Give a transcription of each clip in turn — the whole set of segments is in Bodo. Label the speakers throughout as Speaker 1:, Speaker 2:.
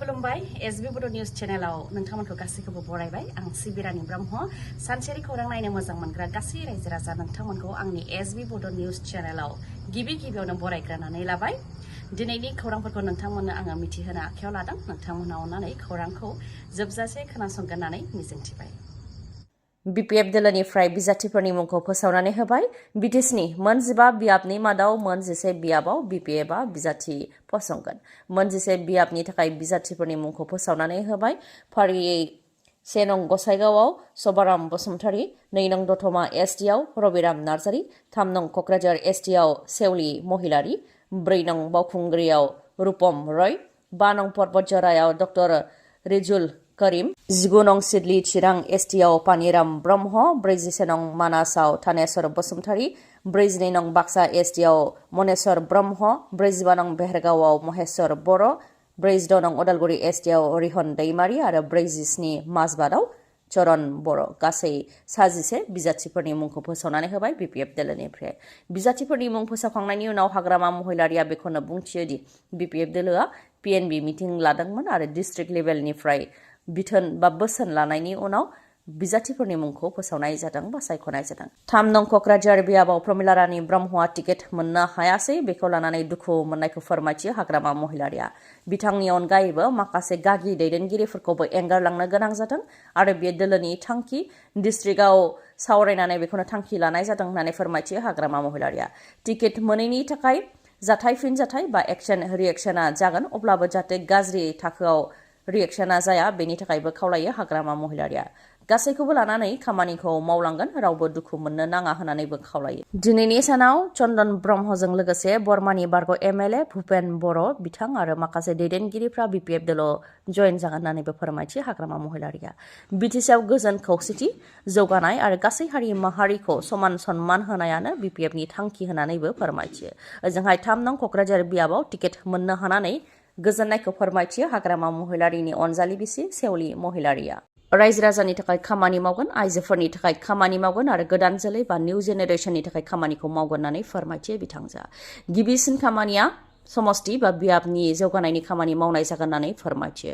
Speaker 1: खुलुमबाय एसबी बड' निउज चेनेलाव नोंथांमोनखौ गासैखौबो बरायबाय आं सिबिरानि ब्रह्म सानसेनि खौरां नायनो मोजां मोनग्रा गासै रायजो राजा नोंथांमोनखौ आंनि एसबी बड' निउज चेनेलाव गिबियावनो बरायग्रोनानै लाबाय दिनैनि खौरांफोरखौ नोंथांमोननो आङो मिथिहोनो आखायाव लादों नोंथांमोना अननानै खौरांखौ जोबजासे खोनासंगोन होननानै मिजिंथिबाय
Speaker 2: BPF दोलोनिफ्राय बिजाथिफोरनि मुंखौ फोसावनानै होबाय बिटिसिनि मोन 15 बियाबनि मादाव मोन 11 बियाबाव BPFआ बिजाथि फसंगोन मोन 11 बियाबनि थाखाय बिजाथिफोरनि मुंखौ फोसावनानै होबाय फारियै 1 नं गसाइगावआव सबाराम बसुमतारी 2 नं दतमा एसटिआव रबिराम नार्जारी 3 नं कक्राझार एसटिआव सेवली महिलारी 4 नं बावखुंग्रियाव रूपम रय 5 नं पर्बतजरायाव डक्टर रिजुल करीम 19 नं सिडली चिरां एसटिआव पानिराम ब्रह्म 41 नं मानासाव थानेश्वर बसुमतारी 42 नं बाक्सा एसटिआव मनेश्वर ब्रह्म 45 नं बेहरगावआव महेश्वर बर' 46 नं उदालगुरि एसटिआव रिहन दैमारी आरो 47 माजबादाव चरण बर' गासै 11 बिजाथिफोरनि मुंखौ फोसावनानै होबाय BPF दोलोनिफ्राय बिजाथिफोरनि मुं फोसावखांनायनि उनाव हाग्रामा महिलारिया बेखौनो बुंथियो दि BPF दोलोआ PNB मिटिं लादोंमोन आरो डिस्ट्रिक्ट लेभेलनिफ्राय बिथोन बा बोसोन लानायनि उनाव बिजाथिफोरनि मुंखौ फोसावनाय जादों बा सायख'नाय जादों 3 नं कक्राझार बियाबाव प्रमिला रानी ब्रह्मआ टिकेट मोननो हायासै बेखौ लानानै दुखु मोननायखौ फोरमायथियो हाग्रामा महिलारिया बिथांनि अनगायैबो माखासे गागि दैदेनगिरिफोरखौबो एंगारलांनो गोनां जादों आरो बे दोलोनि थांखि डिस्ट्रिक्टआव सावरायनानै बेखौनो थांखि लानाय जादों होननानै फोरमायथियो हाग्रामा महिलारिया टिकेट मोनैनि थाखाय जाथाय फिनजाथाय बा एक्शन रिएक्शना जागोन अब्लाबो जाहाथे गाज्रि थाखोआव रिएक्शना जाया बेनि थाखायबो खावलायो हाग्रामा महिलारिया गासैखौबो लानानै खामानिखौ मावलांगोन रावबो दुखु मोननो नाङा होननानैबो खावलायो दिनैनि सानाव चन्दन ब्रह्मजों लोगोसे बर्मानि बारग' MLA भुपेन बर' बिथां आरो माखासे दैदेनगिरिफ्रा BPF दोलोआव जयेन जागोन होननानैबो फोरमायथियो हाग्रामा महिलारिया बिटिसिआव गोजोन खौसेथि जौगानाय आरो गासै हारि माहारिखौ समान सन्मान होनायानो BPFनि थांखि होननानैबो फोरमायथियो ओजोंहाय 3 नं कक्राझार बियाबाव टिकेट मोननो हानानै गोजोननायखौ फोरमायथियो हाग्रामा महिलारिनि अनजालि बिसि सेवली महिलारिया रायजो राजानि थाखाय खामानि मावगोन आइजोफोरनि थाखाय खामानि मावगोन आरो गोदान जोलै बा निउ जेनेरेशननि थाखाय खामानिखौ मावगोन होननानै फोरमायथियो बिथांजोआ गिबिसिन खामानिया समष्टि बा बियाबनि जौगानायनि खामानि मावनाय जागोन होननानै फोरमायथियो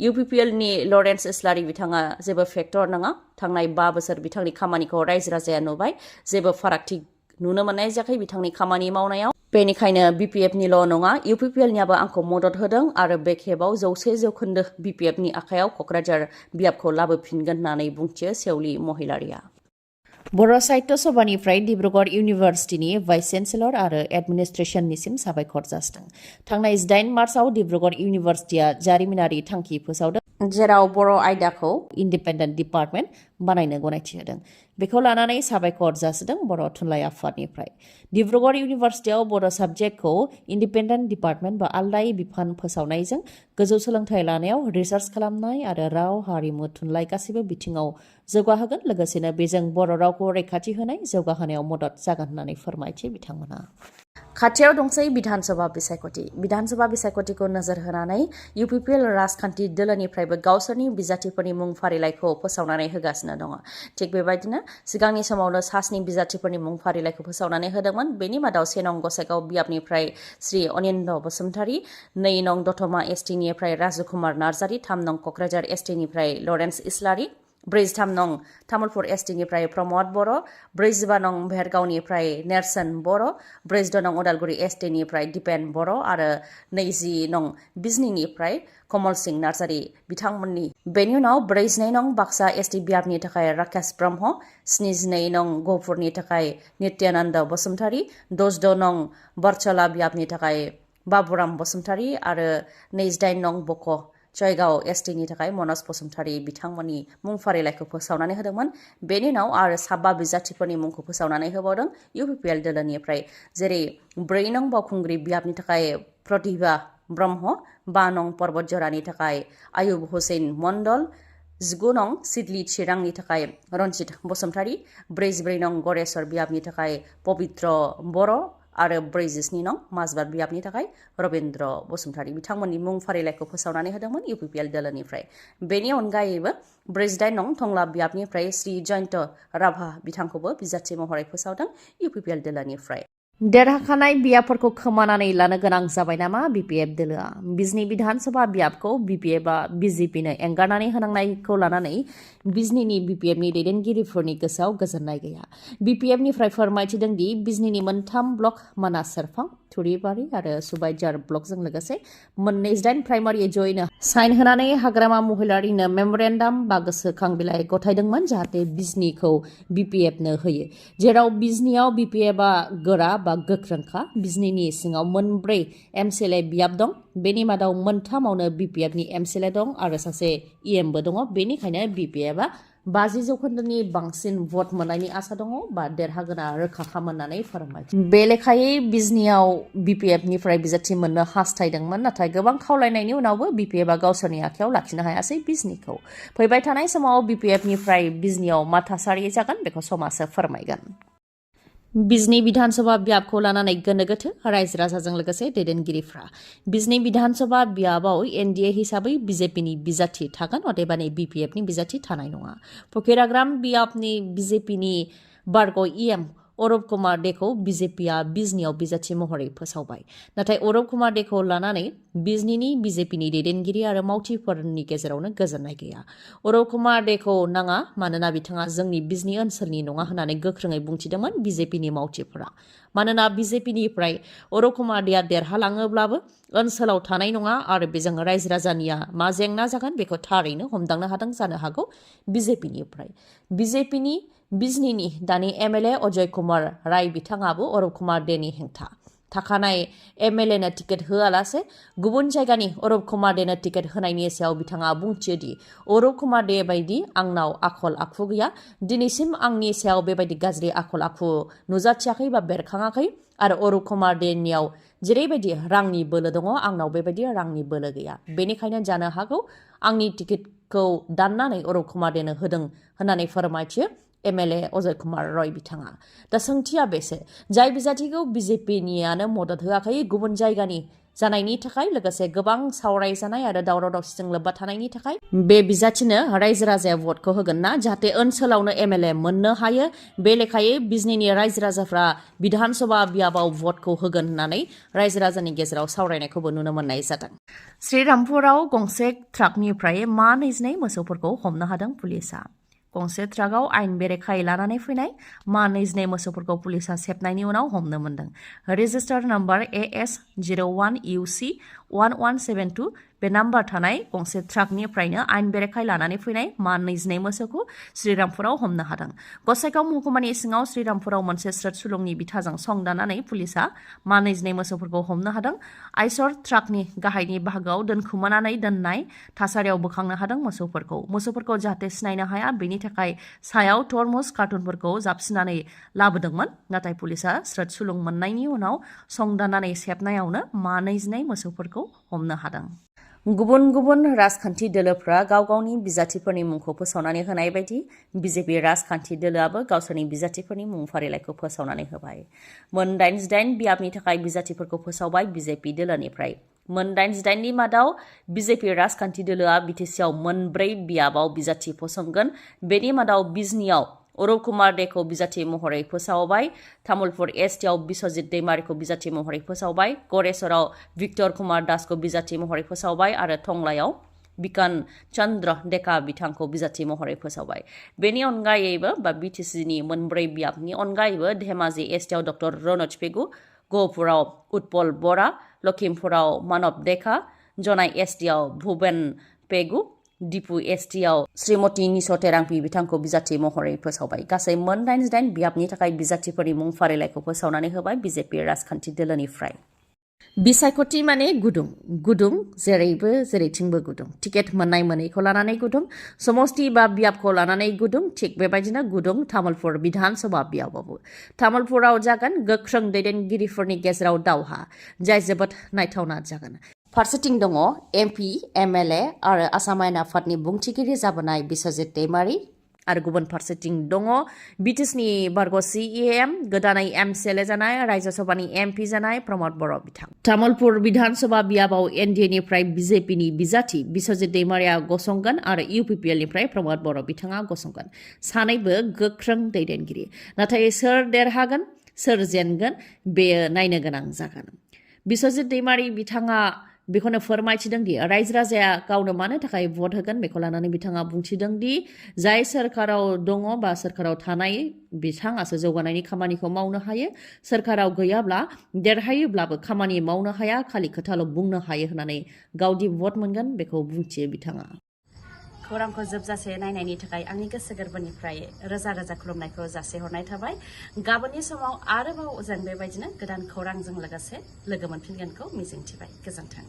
Speaker 2: UPPLनि लरेन्स इस्लारि बिथाङा जेबो फेक्टर नङा थांनाय 5 बोसोर बिथांनि खामानिखौ रायजो राजाया नुबाय जेबो फारागथि नुनो मोननाय जायाखै बिथांनि खामानि मावनायाव बेनिखायनो BPFनिल' नङा UPPLनियाबो आंखौ मदद होदों आरो बे खेबाव 100% BPFनि आखायाव कक्राझार बियाबखौ लाबोफिनगोन होननानै बुंथियो सेवली महिलारिया बर' साहित्य सभानिफ्राय डिब्रुगड़ इउनिभार्सिटिनि भाइस चेन्सेलर आरो एडमिनिस्ट्रेशननिसिम साबायखर जासिदों थांनाय 20 मार्चआव डिब्रुगड़ इउनिभार्सिटिया जारिमिनारि थांखि फोसावदों जेराव बर' आयदाखौ इन्डिपेन्डेन्ट डिपार्टमेन्ट बानायनो गनायथि होदों बेखौ लानानै साबायखर जासिदों बर' थुनलाइ आफादनिफ्राय डिब्रुगड़ इउनिभार्सिटियाव बर' साबजेक्टखौ इन्डिपेन्डेन्ट डिपार्टमेन्ट बा आलदायै बिफान फोसावनायजों गोजौ सोलोंथाइ लानायाव रिसार्च खालामनाय आरो राव हारिमु थुनलाइ गासैबो बिथिङाव जौगाहोगोन लोगोसेनो बेजों बर' रावखौ रैखाथि होनाय जौगाहोनायाव मदद जागोन होननानै फोरमायथियो बिथांमोना खाथियाव दंसै बिधानसभा बिसायख'थिखौ नोजोर होनानै UPPL राजखान्थि दोलोनिफ्रायबो गावसोरनि बिजाथिफोरनि मुं फारिलाइखौ फोसावनानै होगासिनो दङ थिग बेबायदिनो सिगांनि समावनो 7 बिजाथिफोरनि मुं फारिलाइखौ फोसावनानै होदोंमोन बेनि मादाव 1 नं गसाइगाव बियाबनिफ्राय श्री अनिन्द बसुमतारी 2 नं दतमा एसटिनिफ्राय राजुकुमार नार्जारी 3 नं कक्राझार एसटिनिफ्राय लरेन्स इस्लारि 43 नं तामुलपुर एसटिनिफ्राय प्रमद बर' 45 नं बेहरगावनिफ्राय नेरसोन बर' 46 नं उदालगुरि एसटिनिफ्राय दिपेन बर' आरो 20 नं बिजनीनिफ्राय कमल सिंह नार्जारी बिथांमोननि बेनि उनाव 42 नं बाक्सा एसटि बियाबनि थाखाय राकेश ब्रह्म 72 नं गहपुरनि थाखाय नित्यानन्द बसुमतारी 66 नं बरचला बियाबनि थाखाय बाबुराम बसुमतारी आरो 28 नं बक' जयगाव एसटिनि थाखाय मनज बसुमतारी बिथांमोननि मुं फारिलाइखौ फोसावनानै होदोंमोन बेनि उनाव आरो 7 बिजाथिफोरनि मुंखौ फोसावनानै होबावदों UPPL दोलोनिफ्राय जेरै 4 नं बावखुंग्रि बियाबनि थाखाय प्रतिभा ब्रह्म 5 नं पर्बतजरानि थाखाय आयुब हुसैन मण्डल 19 नं सिडली चिरांनि थाखाय रन्जित बसुमतारी 44 नं गरेश्वर बियाबनि थाखाय पबित्र बर' आरो 47 नं माजबाद बियाबनि थाखाय रबीन्द्र बसुमतारी बिथांमोननि मुं फारिलाइखौ फोसावनानै होदोंमोन UPPL दोलोनिफ्राय बेनि अनगायैबो 48 नं टंला बियाबनिफ्राय श्री जयन्त राभा बिथांखौबो बिजाथि महरै फोसावदों UPPL दोलोनिफ्राय देरहाखानाय बियाबफोरखौ खोमानानै लानो गोनां जाबाय नामा BPF दोलोआ? बिजनी विधानसभा बियाबखौ BPFआ BJPनो एंगारनानै होनांनायखौ लानानै बिजनीनि BPFनि दैदेनगिरिफोरनि गोसोआव गोजोननाय गैया। BPFनिफ्राय फोरमायथिदों दि बिजनीनि मोनथाम ब्लक मानास सेरफां, थुरिबारि आरो सुबाइजार ब्लकजों लोगोसे 28 प्राइमारि जयैनो साइन होनानै हाग्रामा महिलारिनो मेम'रेन्डाम बा गोसोखां बिलाइ गथायदोंमोन जाहाथे बिजनीखौ BPFनो होयो। जेराव बिजनीआव BPFआ गोरा बा गोख्रोंखा। बिजनीनि सिङाव 4 MCLA बियाब दं। बेनि मादाव 3आवनो BPFनि MCLA दं आरो सासे EMबो दङ। बेनिखायनो BPFआ 50% बांसिन भट मोननायनि आसा दङ बा देरहागोना रोखाखा होननानै फोरमाय। बे लेखायै बिजनीआव BPFनिफ्राय बिजाथि मोननो हास्थायदोंमोन, नाथाय गोबां खावलायनायनि उनावबो BPFआ गावसोरनि आखायाव लाखिनो हायासै बिजनीखौ। फैबाय थानाय समाव BPFनिफ्राय बिजनीआव मा थासारि जागोन बेखौ समासो फोरमायगोन। बिजनी विधानसभा बियाबखौ लानानै गोनो गोथो रायजो राजाजों लोगोसे दैदेनगिरिफ्रा। बिजनी विधानसभा बियाबाव NDA हिसाबै BJPनि बिजाथि थागोन, अदेबानि BPFनि बिजाथि थानाय नङा। फकिराग्राम बियाबनि BJPनि बारग' EM अरूप कुमार डेखौ BJPआ बिजनीआव बिजाथि महरै फोसावबाय। नाथाय अरूप कुमार डेखौ लानानै बिजनीनि BJPनि दैदेनगिरि आरो मावथिफोरनि गेजेरावनो गोजोननाय गैया। अरूप कुमार डेखौ नाङा मानोना बिथाङा जोंनि बिजनी ओनसोलनि नङा होननानै गोख्रोङै बुंथिदोंमोन BJPनि मावथिफोरा। मानोना BJPनिफ्राय अरूप कुमार डेआ देरहालाङोब्लाबो ओनसोलाव थानाय नङा आरो बेजों रायजो राजानिया मा जेंना जागोन बेखौ थारैनो हमदांनो हादों जानो हागौ BJPनिफ्राय। BJPनि बिजनीनि दानि MLA अजय कुमार राय बिथाङाबो अरूप कुमार डेनि हेंथा। थाखानाय MLAनो टिकेट होआलासे गुबुन जायगानि अरूप कुमार डेनो टिकेट होनायनि सायाव बिथाङा बुंथियो दि अरूप कुमार डे बायदि आंनाव आखल आखु गैया। दिनैसिम आंनि सायाव बेबायदि गाज्रि आखल आखु नुजाथियाखै बा बेरखाङाखै आरो अरूप कुमार डेनियाव जेरैबायदि रांनि बोलो दङ आंनाव बेबायदि रांनि बोलो गैया। बेनिखायनो जानो हागौ आंनि टिकेटखौ दाननानै अरूप कुमार डेनो होदों होननानै फोरमायथियो MLA अजय कुमार रय बिथाङा। दा सोंथिया बेसो, जाय बिजाथिखौ BJPनियानो मदद होआखै गुबुन जायगानि जानायनि थाखाय लोगोसे गोबां सावरायजानाय आरो दावराव दावसिजों लोब्बा थानायनि थाखाय बे बिजाथिनो रायजो राजाया भटखौ होगोन ना जाहाथे ओनसोलावनो MLA मोननो हायो। बे लेखायै बिजनीनि रायजो राजाफ्रा विधानसभा बियाबाव भटखौ होगोन होननानै रायजो राजानि गेजेराव सावरायनायखौबो नुनो मोननाय जादों। श्रीरामपुराव गंसे ट्राकनिफ्राय 22 मोसौफोरखौ हमनो हादों पुलिसआ। गंसे ट्राकआव आयेन बेरेखायै लानानै फैनाय 22 मोसौफोरखौ पुलिसआ सेबनायनि उनाव हमनो मोन्दों। रेजिस्टार नाम्बार AS01UC1172 बे नाम्बार थानाय गंसे ट्राकनिफ्रायनो आयेन बेरेखायै लानानै फैनाय 22 मोसौखौ श्रीरामपुराव हमनो हादों। गसाइगाव महकुमानि सिङाव श्रीरामपुराव मोनसे स्रोत सुलुंनि बिथाजों संदाननानै पुलिसआ 22 मोसौफोरखौ हमनो हादों। आइसर ट्राकनि गाहायनि बाहागोआव दोनखुमानानै दोननाय थासारियाव बोखांनो हादों मोसौफोरखौ जाहाथे सिनायनो हाया बेनि थाखाय सायाव तरमुज कार्टुनफोरखौ जाबसिनानै लाबोदोंमोन। नाथाय पुलिसआ स्रोत सुलुं मोननायनि उनाव संदाननानै सेबनायावनो 22 मोसौफोरखौ हमनो हादों। गुबुन गुबुन राजखान्थि दोलोफ्रा गाव गावनि बिजाथिफोरनि मुंखौ फोसावनानै होनाय बायदि BJP राजखान्थि दोलोआबो गावसोरनि बिजाथिफोरनि मुं फारिलाइखौ फोसावनानै होबाय। 88 बियाबनि थाखाय बिजाथिफोरखौ फोसावबाय BJP दोलोनिफ्राय। 88नि मादाव BJP राजखान्थि दोलोआ BTCआव 4 बियाबाव बिजाथि फसंगोन। बेनि मादाव बिजनीआव अरूप कुमार डेखौ बिजाथि महरै फोसावबाय। तामुलपुर एसटिआव बिश्वजित दैमारिखौ बिजाथि महरै फोसावबाय। गरेश्वराव भिक्टर कुमार दासखौ बिजाथि महरै फोसावबाय आरो टंलायाव बिकान चन्द्र डेका बिथांखौ बिजाथि महरै फोसावबाय। बेनि अनगायैबो BTCनि 4 बियाबनि अनगायैबो धेमाजि एसटिआव डक्टर रनज पेगु, गहपुराव उत्पल बरा, लखिमपुराव मानव डेका, जनाई एसटिआव भुबेन पेगु, डिपु एसटिआव श्रीमती निस तेरांपि बिथांखौ बिजाथि महरै फोसावबाय। गासै 88 बियाबनि थाखाय बिजाथिफोरनि मुं फारिलाइखौ फोसावनानै होबाय BJP राजखान्थि दोलोनिफ्राय। बिसायख'थि माने गुदुं जेरैबो जेरैथिंबो गुदुं। टिकेट मोननाय मोनैखौ लानानै गुदुं, समष्टि बा बियाबखौ लानानै गुदुं, थिग बेबायदिनो गुदुं तामुलपुर विधानसभा बियाबावबो। तामुलपुराव जागोन गोख्रों दैदेनगिरिफोरनि गेजेराव दावहा, जाय जोबोद नायथावना जागोन। फारसेथिं दङ MP, MLA आरो आसाम आयेन आफादनि बुंथिगिरि जाबोनाय बिश्वजित दैमारि आरो गुबुन फारसेथिं दङ BTCनि बारग' CEM गोदानै MCLA जानाय रायजो सभानि MP जानाय प्रमद बर' बिथां। तामुलपुर विधानसभा बियाबाव NDAनिफ्राय BJPनि बिजाथि बिश्वजित दैमारिया गसंगोन आरो UPPLनिफ्राय प्रमद बर' बिथाङा गसंगोन। सानैबो गोख्रों दैदेनगिरि। नाथाय सोर देरहागोन? सोर जेनगोन बेयो नायनो गोनां जागोन। बिस्वजित दैमारी बिथाङा बेखौनो फोरमायथिदों दि रायजो राजाया गावनो मानो थाखाय भट होगोन बेखौ लानानै बिथाङा बुंथिदों दि जाय सोरखाराव दङ बा सोरखाराव थानाय बिथाङासो जौगानायनि खामानिखौ मावनो हायो। सोरखाराव गैयाब्ला देरहायोब्लाबो खामानि मावनो हाया, खालि खोथाल' बुंनो हायो होननानै गावदि भट मोनगोन बेखौ बुंथियो बिथाङा।
Speaker 1: खौरांखौ जोबजासे नायनायनि थाखाय आंनि गोसो गोरबोनिफ्राय रोजा रोजा खुलुमनायखौ जासिहरनाय थाबाय। गाबोननि समाव आरोबाव जों बेबायदिनो गोदान खौरांजों लोगोसे लोगो मोनफिनगोनखौ मिजिंथिबाय। गोजोन्थों।